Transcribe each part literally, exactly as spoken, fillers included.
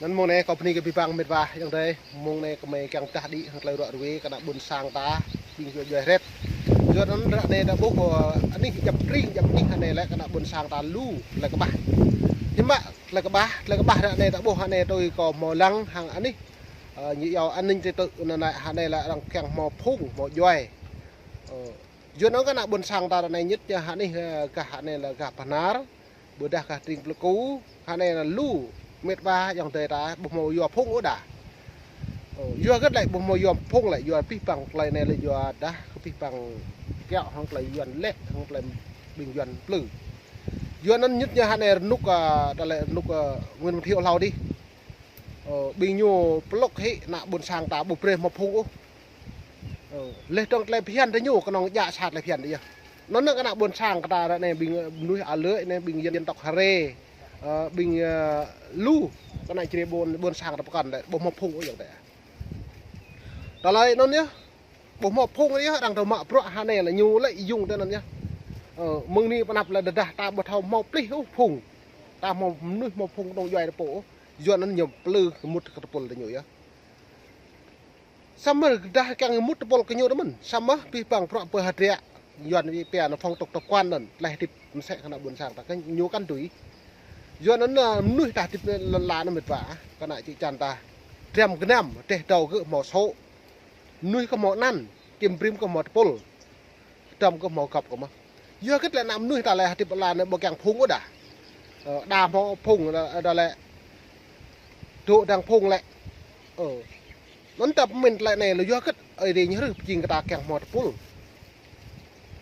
Anŭn mông anai kâo bơni kơ abih bang mĕt wa ayŏng adơi, mông anai kơmơi kiăng pơdah đĭ hăng tơlơi ruă ruê kơ ană ƀôn sang ta, ƀing djuai djuai hrĕt. Yua anŭn ră anai ta ƀuh, ơ, anih djăp tring djăp čih anai lĕ kơ ană ƀôn sang ta lu tơlơi kơƀah. Hiư̆m pă tơlơi kơƀah, tơlơi kơƀah ră anai ta ƀuh anai tui kâo hmâo lăng hăng anih, ơ, ñu iâu an ninh trật tự anŭn lĕ anai lĕ arăng kiăng hmâo phung, hmâo djuai. Ơ, yua anŭn kơ ană ƀôn sang ta ră anai ñit ñu hă anih, ơ, gah anai lĕ gah Bahnar, ƀôdah gah tring Pleiku, hă anai lĕ lu mĕt wa ayŏng adơi ta ƀu hmâo yua phung ôh đa. Ơ, yua hơget lĕ ƀu hmâo yua phung lĕ, yua abih bang tơlơi anai lĕ yua dah kơ abih bang kiaŏ hăng tơlơi Yuan lĕ, hăng tơlơi ƀing Yuan plư. Yua anŭn ñit ñu hă anai rơnŭk, ơ, tơlơi rơnŭk, ơ, Nguyễn Văn Thiệu hlâo adih. Ơ, ƀing ñu plŏk hĭ ană ƀôn sang ta ƀu brơi hmâo phung ôh. Ơ, leh dơ̆ng tơlơi phiăn tơ ñu kơnơ̆ng djă sa tơlơi phiăn tơ yơh. Anŭn kơ ană ƀôn sang kơ ta ră anai ƀing, ơ, mơnuih alơi anai ƀing dân tộc Hre, ơ, ƀing, ơ, lu kơ ană čri ƀôn, ƀôn sang ta pơkŏn lĕ ƀu hmâo phung ôh ayŏng adơi. Tơlơi anŭn yơh, ƀu hmâo phung yơh, arăng tơ mă bruă hă anai lĕ ñu lĕ yŭng tơ anŭn yơh. Ơ, mơ̆ng anai pơ anăp lĕ tơdah ta ƀu thâo hmâo plih ôh phung. Ta hmâo mơnuih hmâo phung kơnơ̆ng djuai ta pô ôh. Yua anŭn ñu plư kơ mŭt kơ tơpul tơ ñu yơh. Samơ̆ dah kiăng mŭt tơpul kơ ñu tơ mơ̆n. Samơ̆ abih bang bruă pơhơdră Yuan ñu pia anŭn phong tục tập quán anŭn, tơlơi hơdip mơsĕ kơ ană ƀôn sang ta kơ ñu kăn tui. Yua anŭn, ơ, mơnuih ta hơdip lŏn la anŭn mĕt wa, kơ ană čư̆ čan ta. Dram gơnam, rơdêh dâo gơ̆ hmâo sô̆. Mơnuih kơ hmâo anăn, čim brĭm kơ hmâo tơpul. Dram kơ hmâo gŏp kơ mơ̆n. Yua hơget lĕ ană mơnuih ta lĕ hơdip lŏn la anai ƀu kiăng phung ôh đa. Ơ, đa hmâo phung đa, đa lĕ dŏ dăng phung lĕ. Ơ. Anŭn ta pơmĭn tơlơi anai lĕ yua hơget Ơi Adai ñu hrih pơjing kơ ta kiăng hmâo tơpul.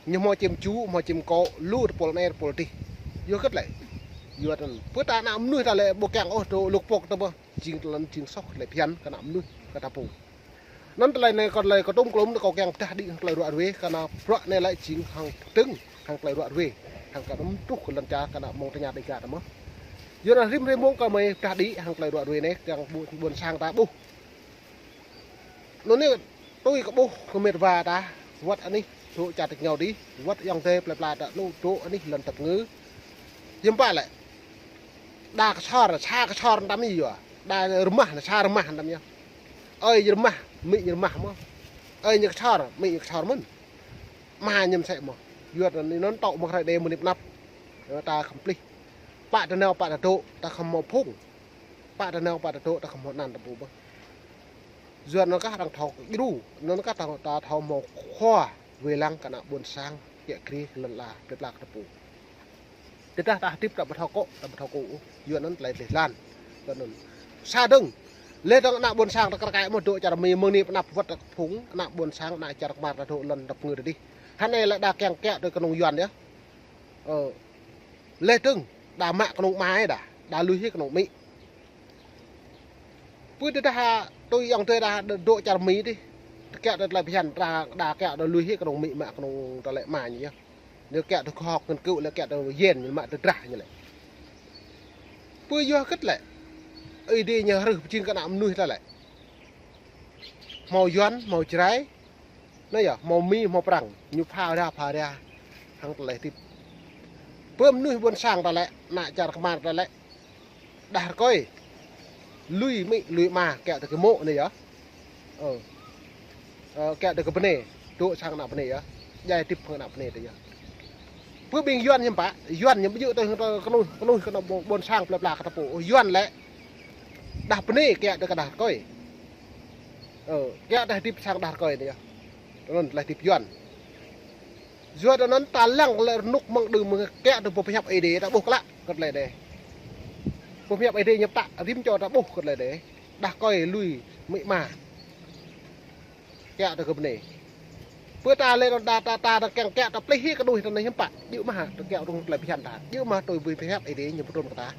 Ñu hmâo čim ču, hmâo čim kô̆, lu tơpul anai tơpul adih. Yua hơget lĕ. Yua anŭn. Pơ ta ană mơnuih ta lĕ ƀu kiăng ôh dŏ lŭk pŏk tơ mơ̆n. Jing tơlơi anŭn jing soh tơlơi phiăn kơ ană mơnuih kơ ta pô. Anŭn tơlơi anai kâo tơlơi kâo tŭm klŭm kâo kiăng pơdah đĭ hăng tơlơi ruă ruê, kơ ană bruă anai lĕ jing hăng tơdơ̆ng, hăng tơlơi ruă ruê, hăng kơ anăm truh kơ lŏn čar kơ ană mơ̆ng tơña Dêga ta mơ̆n. Yua anŭn rĭm hrơi mông kơmơi pơdah đĭ hăng tơlơi ruă ruê anai, kiăng ƀu ƀôn sang ta ƀuh. Anŭn anai tui kơ ƀuh kơ mĕt wa ta, wơ̆t anih, dŏ čar tơngao adih, wơ̆t ayŏng adơi plơi pla ta anŭn dŏ anih lŏn tơpngư. Hiư̆m pă lĕ. Đa kơsor, sa kơsor tăm yơh. Đa rơmah, sa rơmah tăm yơh. Ơi ñu rơmah, amĭ ñu rơmah mơ̆n. Ơi ñu kơsor, amĭ ñu kơsor mơ̆n. Ama ñu mơsĕ mơ̆n. Yua anŭn tŏ mơ̆ng hrơi đe mơ̆ng anai pơ anăp. Ơ, ta khŏm plih. Pă tơ nao pă ta dŏ, ta khŏm hmâo phung. Pă tơ nao pă ta dŏ, ta khŏm hmâo anăn ta pô ƀơh. Yua anŭn kah arăng thâo djru, anŭn kah ta, ta thâo hmâo khua wai lăng kơ ană ƀôn sang, kiă kriê kơ lŏn la, plơi pla kơ ta pô. Tơdah ta hơdip ta ƀu thâo kô̆, ta ƀu thâo kô̆ ôh. Yua anŭn tơlơi dleh dlan. Yua anŭn. Sa dơ̆ng. Leh dơ̆ng ană ƀôn sang ta kar kaĭ mơ̆ dŏ čar Mi mơ̆ng anai pơ anăp wơ̆t ta kơ phung, ană ƀôn sang, ană čar kơmar ta dŏ lŏn tơpngư adih. Hă anai lĕ đa kiăng kiaŏ tui kơnung Yuan yơh. Ơ. Leh dơ̆ng, đa mă kơnung ama đa, đa lui hĭ kơnung amĭ. Pơ tơdah tui ayŏng adơi đa dŏ čar Mi adih. Kiaŏ tui tơlơi phiăn đa, đa kiaŏ đa lui hĭ kơnung amĭ mă kơnung tơlơi ama ñu yơh. Ñu kiaŏ tui khoa học nghiên cứu lĕ kiaŏ tui yen ñu mă tui drah ñu lĕ. Pơ yua hơget lĕ. Ơi Adai ñu hrih pơjing kơ ană mơnuih ta lĕ. Hmâo Yuan, hmâo Jrai. Anai yơh, hmâo Mi, hmâo Prăng. Ñu pha ra, pha ra. Hăng tơlơi hơdip. Pơ mơnuih ƀôn sang ta lĕ, ană čar kơmar ta lĕ. Đah rơkơi. Lui amĭ, lui ama, kiaŏ tui kơ mô̆ anai yơh. Ơ. Ơ, kiaŏ tui kơ bơnai. Dŏ sang ană bơnai yơh. Djai hơdip hăng ană bơnai ta yơh. Pơ ƀing Yuan hiư̆m pă, Yuan ñu ƀu djơ̆ tui hăng kơnuih, kơnuih kơ ană ƀôn sang plơi pla kơ ta pô. Yuan lĕ. Đah bơnai kiaŏ tui kơ đah rơkơi. Ơ, kiaŏ tui hơdip sang đah rơkơi anai yơh. Anŭn tơlơi hơdip Yuan. Yua anŭn ta lăng lĕ rơnŭk mơ̆ng đưm mơ̆ng kiaŏ tui boh pơhiăp Ơi Adai ta ƀuh klă kơ tơlơi anai. Boh pơhiăp Ơi Adai ñu pơtă rĭm čô ta ƀuh kơ tơlơi anai. Đah rơkơi lui amĭ ama. Kiaŏ tui kơ bơnai. Pơ ta lĕ anŭn đa ta, ta, ta kiăng kiaŏ ta plih hĭ kơnuih ta anai hiư̆m pă. Djơ̆ mơ̆ ta kiaŏ rŭng tơlơi phiăn ta. Djơ̆ mơ̆ tui boh pơhiăp Ơi Adai ñu pơtrŭn kơ ta.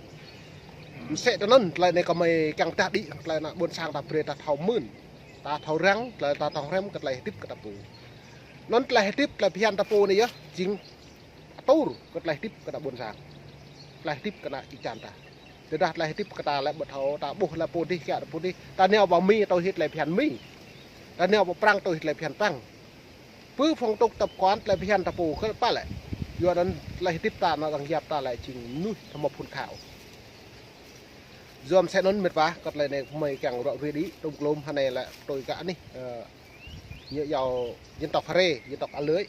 Mơsĕ tui anŭn tơlơi anai kơmơi kiăng pơdah đĭ tơlơi ană ƀôn sang ta brơi ta thâo mưn. Ta thâo răng, tơlơi ta thâo hrăm kơ tơlơi hơdip kơ ta pô. Anŭn tơlơi hơdip, tơlơi phiăn ta pô anai yơh, jing atur kơ tơlơi hơdip kơ ană ƀôn sang. Tơlơi hơdip kơ ană čư̆ čan ta. Tơdah tơlơi hơdip kơ ta lĕ ƀu thâo, ta ƀuh lĕ pô adih kiaŏ tui pô adih. Ta nao pơ Mi tui hĭ tơlơi phiăn Mi. Ta nao pơ Prăng tui hĭ tơlơi phiăn Prăng. Pơ phong tục tập quán tơlơi phiăn ta pô kơ pă lĕ. Yua anŭn tơlơi hơdip ta ană arăng yap ta lĕ jing mơnuih ta hmâo phŭn khao. Yua mơ̆ng sĕ anŭn mĕt wa, kơ tơlơi anai mơi kiăng ruă ruê đĭ, tŭm klôm hơnai lĕ tui kơ anih, ơ, ñu yua dân tộc Hre, dân tộc A Lưới.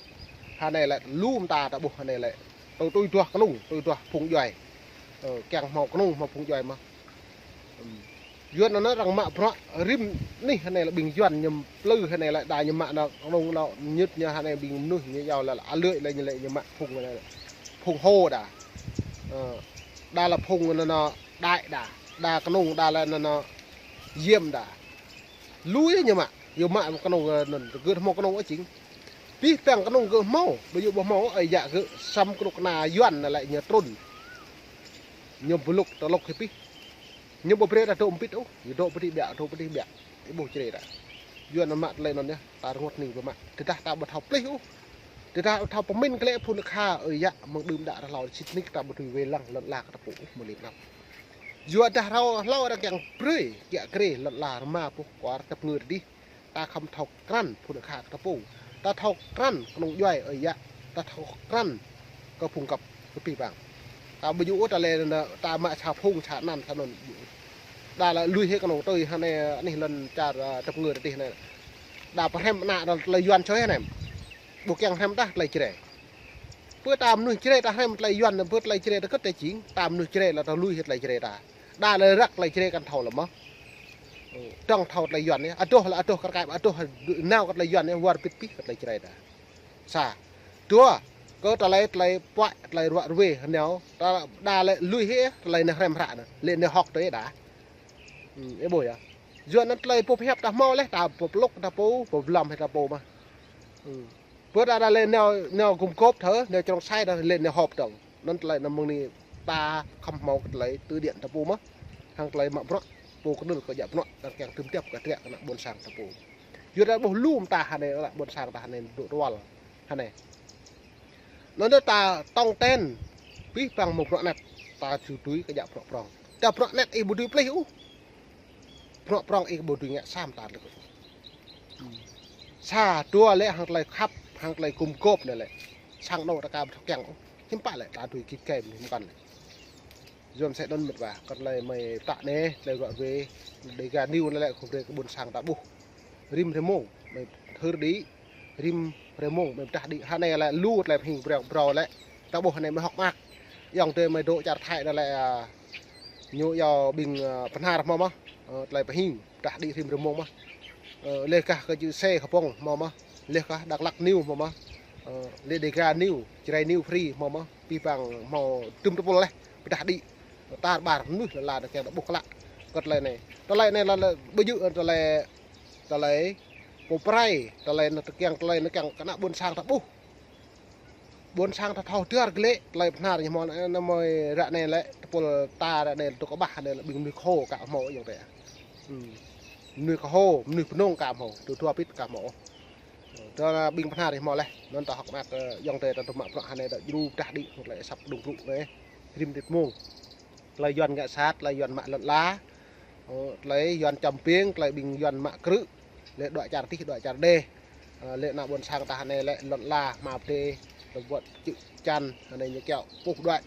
Hơnai lĕ lu mơta ta ƀuh hơnai lĕ. Tui tui duah kơnung, tui duah phung djuai. Ơ, kiăng hmâo kơnung, hmâo phung djuai mơ̆n. Ừm. Yuan anŭn arăng mă bruă rĭm anih hơnai lĕ ƀing Yuan ñu plư hơnai lĕ đa ñu mă anŭn kơnung anŭn ñŭt ñu hơnai ƀing mơnuih ñu yua lĕ A Lưới lĕ ñu lĕ ñu mă phung anai lĕ. Phung Hô đa. Ơ, đa lĕ phung anŭn anŭn Đại đa. Đa kơnung đa lĕ anŭn anŭn Diêm đa. Lu yơh ñu mă, yơh mă kơnung, ơ, anŭn, gơ̆ hmâo kơnung ôh jing. Pih păng kơnung gơ̆ hmâo, ƀu djơ̆ ƀu hmâo, ơi yă gơ̆ săm kơnuk kơna Yuan anŭn lĕ ñu trŭn. Ñu ƀu lŭk tơlŭk hĭ pih. Ñu ƀu brơi ta dŏ mpit ôh, ñu dŏ pơdih ƀiă, dŏ pơdih ƀiă. Ih ƀuh črê ta. Yuan anŭn mă tơlơi anŭn yơh, ta rơngot hning ƀu mă. Tơdah ta ƀu thâo plih ôh. Tơdah ƀu thâo pơmĭn glaĭ phŭn kha, ơi yă, mơ̆ng đưm đă rơhlâo sĭt nik ta ƀu tui wai lăng lŏn ala kơ ta pô ôh, mơ̆ lĕ năp. Yua dah rơhlâo, hlâo arăng kiăng brơi, kiă kriê lŏn ala rơma boh kwar tơpơngư tơdih. Ta khŏm thâo krăn phŭn kha kơ ta pô. Ta thâo krăn kơnung djuai ơi yă. Ta thâo krăn kơ phung kăp kơ pih păng. Ta ƀu djơ̆ ôh ta lĕ anŭn, ta mă sa phung sa anăn sa anŭn. Đa lĕ lui hĭ kơnung tui hơnai anih lŏn čar, ơ, tơpơngư tơdih anai. Đa pơhrăm ană đa tơlơi Yuan čoi hơnai. Ƀu kiăng hrăm tah tơlơi Jrai. Pơ ta mơnuih Jrai ta hrăm tơlơi Yuan, pơ tơlơi Jrai ta kơ̆t ta jing, ta mơnuih Jrai lĕ ta lui hĭ tơlơi Jrai ta. Đa lĕ răk tơlơi Jrai kăn thâo lĕ mơ̆n. Ơ, dŏng thâo tơlơi Yuan anai, adoh lĕ adoh kar kaĭ, adoh nao kơ tơlơi Yuan anai, wơr bĭt pih kơ tơlơi Jrai ta. Sa. Dua, kơ tơlơi, tơlơi puă, tơlơi ruă ruê, nao, ta đa lĕ lui hĭ, tơlơi nao hrăm hră anai, lĕ nao hơ̆k tui đa. Ư, ih ƀuh yơh. Yua anŭn tơlơi pô pơhiăp ta hmâo leh, ta pơplŭk ta pô, pơblăm hĭ ta pô mơ̆n. Ư. Pơ ta đa lĕ nao, nao gum gôp thơ, nao črông sai ta lĕ nao hơ̆k dŏng. Anŭn tơlơi anŭn mơ̆ng anai ta khŏm hmâo kơ tơlơi tui điện ta pô mơ̆n. Hăng tơlơi mă bruă, pô kơnŭl kơ djă bruă, ta kiăng tơm tiăp kơ triă kơ ană ƀôn sang ta pô. Yua ta ƀuh lu mơta hơnai ană ƀôn sang ta hơnai dŏ rual. Hơnai. Anŭn ta tong ten, pih păng mơ̆ng bruă anet, ta či tui kơ djă bruă prŏng. Ta bruă anet ih ƀu dưi plih ôh. Bruă prŏng ih ƀu dưi ngă sa mơta lĕ. Sa dua lĕ hăng tơlơi khăp, hăng tơlơi gum gôp anai lĕ. Sang anŏ ta ka ƀu thâo kiăng ôh. Hiư̆m pă lĕ ta dưi kĭ kai mơ̆n mơkăn lĕ. Yua mơ̆ng sĕ anŭn mĕt wa, kơ tơlơi mơi pơtă anai, tơlơi ruă ruê, Dega News anai lĕ kơ brơi kơ ƀôn sang ta ƀuh. Rĭm hrơi mông, mơi thâo đĭ, rĭm hrơi mông, mơi pơdah đĭ. Hơnai lĕ lu tơlơi pơhing brơi, brơi lĕ. Ta ƀuh hơnai mơi hơ̆k mơak. Ayŏng adơi mơi dŏ čar Thái anai lĕ, ơ, ñu yua ƀing, ơ, Bahnar hmâo mơ̆n. Ơ, tơlơi pơhing, pơdah đĭ rĭm hrơi mông mơ̆n. Ơ, leh kah kơ čư̆ xe kơ pŏng hmâo mơ̆n. Leh kah Dak Lak News hmâo mơ̆n. Ơ, leh Dega News, Jrai News Free hmâo mơ̆n. Pih păng hmâo tŭm tơpul leh, pơdah đĭ. Tar ƀar mơnuih lŏn ala ta kiăng ta ƀuh klă. Kơ tơlơi anai. Tơlơi anai lĕ, lĕ ƀu djơ̆ tơlơi, tơlơi pô prai, tơlơi anŭn ta kiăng, tơlơi anŭn kiăng kơ ană ƀôn sang ta ƀuh. Ƀôn sang ta thâo dơr glaĭ, tơlơi Bahnar ñu hmâo anai, anai mơi ră anai lĕ, tơpul ta ră anai tŭ kơƀah anai lĕ ƀing mơnuih kơ Hô ka hmâo ayŏng adơi. Ư. Mơnuih kơ Hô, mơnuih Mnông ka hmâo, tŭ dua pit ka hmâo. Tơdah ƀing Bahnar ñu hmâo leh, anŭn ta hơ̆k mơak, ơ, ayŏng adơi ta tŭ mă bruă hơnai ta djru pơdah đĭ, hăng tơlơi asăp kơđung brŭ anai, rĭm mơnit mông. Tơlơi Yuan ngă sat, tơlơi Yuan mă lŏn ala, ơ, tơlơi Yuan čăm ping, tơlơi ƀing Yuan mă krư̆, lĕ dŏ čar tih, dŏ čar đeh. Ơ, lĕ ană ƀôn sang ta hơnai lĕ lŏn ala, hma pơdê, lĕ wơ̆t čư̆ čan, hơnai ñu kiaŏ puh đuaĭ,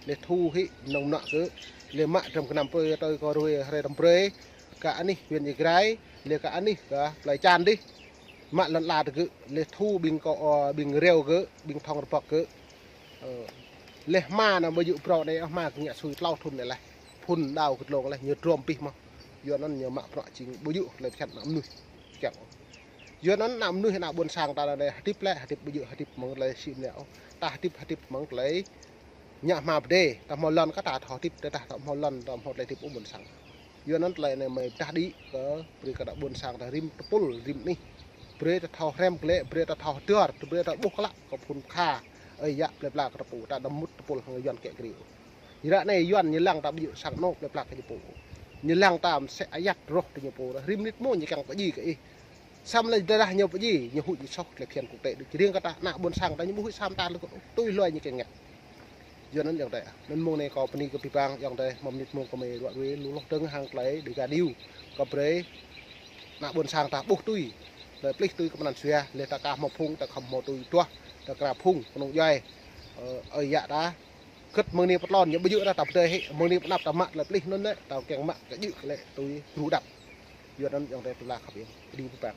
lĕ thu hĭ mơnơ̆ng mơnă kơ, lĕ mă dram gơnam brơi, tơl kơ ruê hrơi dram brơi, kơ anih huyện Ia Grai, lĕ kơ anih kơ plơi Čan dih. Mă lŏn ala tơ gơ̆, lĕ thu ƀing kơ, ơ, ƀing reo gơ̆, ƀing thŏng rơbŏk gơ̆. Ơ, lĕ hma anŭn ƀu djơ̆ brơi anai, hma gơ̆ ngă sui tlâo thŭn anai leh. Phŭn đao kơ tlông leh, ñu drôm pih mơ̆n. Yua anŭn ñu mă bruă jing ƀu djơ̆ tơlơi pơhiăp ană mơnuih. Kiăng. Yua anŭn ană mơnuih ană ƀôn sang ta anai hơdip lĕ, hơdip ƀu djơ̆ hơdip mơ̆ng tơlơi sĭ mơnă ôh. Ta hơdip, hơdip mơ̆ng tơlơi ngă hma pơdê, ta hmâo lŏn kơ ta thâo hơdip, tơdah ta hmâo lŏn, ta hmâo tơlơi hơdip ôh ƀôn sang. Yua anŭn tơlơi anai mơi pơdah đĭ kơ brơi kơ ană ƀôn sang ta rĭm tơpul rĭm anih. Brơi ta thâo hrăm glaĭ, brơi ta thâo dơr, brơi ta ƀuh klă kơ phŭn kha. Ơi yă plơi pla kơ ta pô, ta đăm mŭt tơpul hăng Yuan kiă kriê. Ră anai Yuan ñu lăng ta ƀu djơ̆ sang anŏ plơi pla kơ ñu pô. Ñu lăng ta mơsĕ ayăt rŏh tơ ñu pô, rĭm mơnit mông ñu kiăng pơdjai kơ ih. Săm lĕ tơdah ñu pơdjai, ñu huĭ ñu soh tơlơi phiăn quốc tế đôč. Riêng kơ ta ană ƀôn sang ta ñu ƀu huĭ sa mơta lĕ kơ, tui hloi ñu kiăng ngă. Yua anŭn ayŏng adơi. Anŭn mông anai kâo bơni kơ pih păng ayŏng adơi, mơ̆ng mơnit mông kơ mơi ruă ruê lu hloh dơ̆ng hăng tơlơi Dega News. Kơ brơi ană ƀôn sang ta ƀuh tui. Tơlơi plih tui kơ mơnăn sua, lĕ ta ka hmâo phung, ta khŏm hmâo tui tuah, ta kra phung, kơnung djuai. Ơ, ơi yă ta. Kơ̆t mơ̆ng anai pơtlon, ñu ƀu djơ̆ ră ta pơdơi hĭ, mơ̆ng anai pơnăp ta mă tơlơi pơplih anŭn lĕ, ta kiăng mă kơ djơ̆ kơ lĕ tui gru đăp. Yua anŭn ayŏng adơi tơlơi khăp yơh, kơđi pơpă.